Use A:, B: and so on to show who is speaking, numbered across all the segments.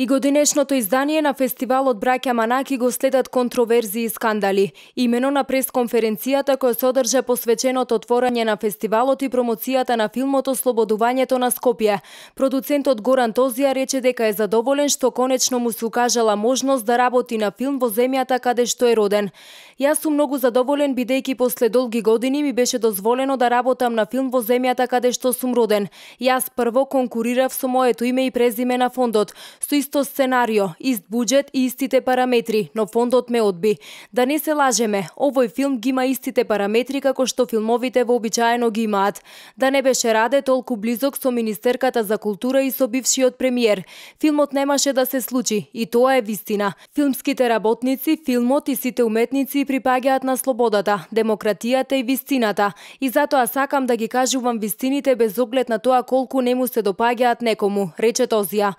A: И годинешното издание на фестивалот Браќа Манаки го следат контроверзии и скандали. Имено на пресконференцијата која се одржа посвеченото отворање на фестивалот и промоцијата на филмот Ослободувањето на Скопје, продуцентот Горан Тозија рече дека е задоволен што конечно му се укажала можност да работи на филм во земјата каде што е роден. Јас сум многу задоволен бидејќи после долги години ми беше дозволено да работам на филм во земјата каде што сум роден. Јас прво конкурирав со моето име и презиме на фондот, со исто сценарио, ист буџет и истите параметри, но фондот ме одби. Да не се лажеме, овој филм ги има истите параметри како што филмовите вообичаено ги имаат. Да не беше Раде толку близок со министерката за култура и со бившиот премиер, филмот немаше да се случи и тоа е вистина. Филмските работници, филмот и сите уметници припаѓаат на слободата, демократијата и вистината. И затоа сакам да ги кажувам вистините без оглед на тоа колку не му се допаѓаат некому, рече Тозија.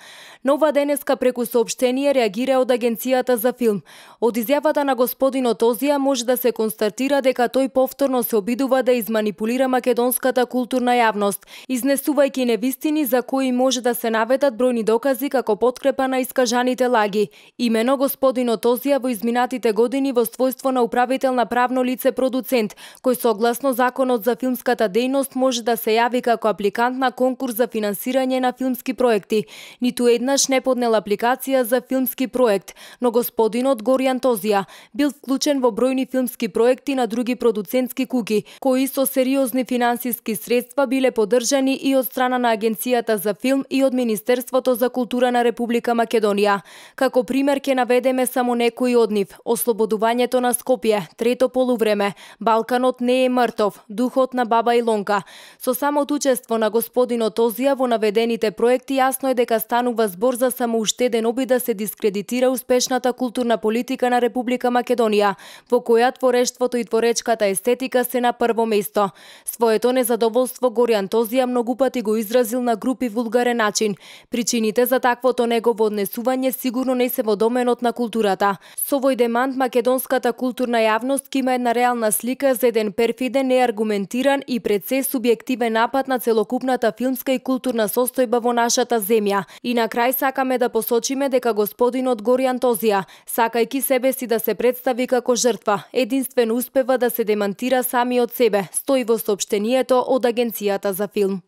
A: Нова денеска преку соопштение реагира од Агенцијата за филм. Од изјавата на господинот Тозија може да се констатира дека тој повторно се обидува да изманипулира македонската културна јавност, изнесувајќи невистини за кои може да се наведат бројни докази како подкрепа на искажаните лаги. Имено господинот Тозија во изминатите години во својство на управител на правно лице продуцент, кој согласно Законот за филмската дејност може да се јави како апликант на конкурс за финансирање на филмски проекти. Ниту еднаш не поднел апликација за филмски проект, но господинот Горјан Тозија бил вклучен во бројни филмски проекти на други продуцентски куќи, кои со сериозни финансиски средства биле поддржани и од страна на Агенцијата за филм и од Министерството за култура на Република Македонија. Како пример ќе наведеме само некои од нив: Ослободувањето на Скопје, Трето полувреме, Балканот не е мртов, Духот на баба Илонка. Со самото учество на господинот Тозија во наведените проекти јасно е дека станува збор за самоуштеден обид да се дискредитира успешната културна политика на Република Македонија, во која творештвото и творечката естетика се на прво место. Своето незадоволство Горјан Тозија многу пати го изразил на груп и вулгарен начин. Причините за таквото негово однесување сигурно не се во доменот на културата. Со овој демант македонската културна јавност ќе има една реална слика за еден перфиден, неаргументиран и пред се субјективен напад на целокупната филмска и културна состојба во нашата земја. И на крај сакаме да посочиме дека господинот Горјан Тозија, сакајќи себе си да се представи како жртва, единствено успева да се демантира самиот себе, стои во соопштението од Агенцијата за филм.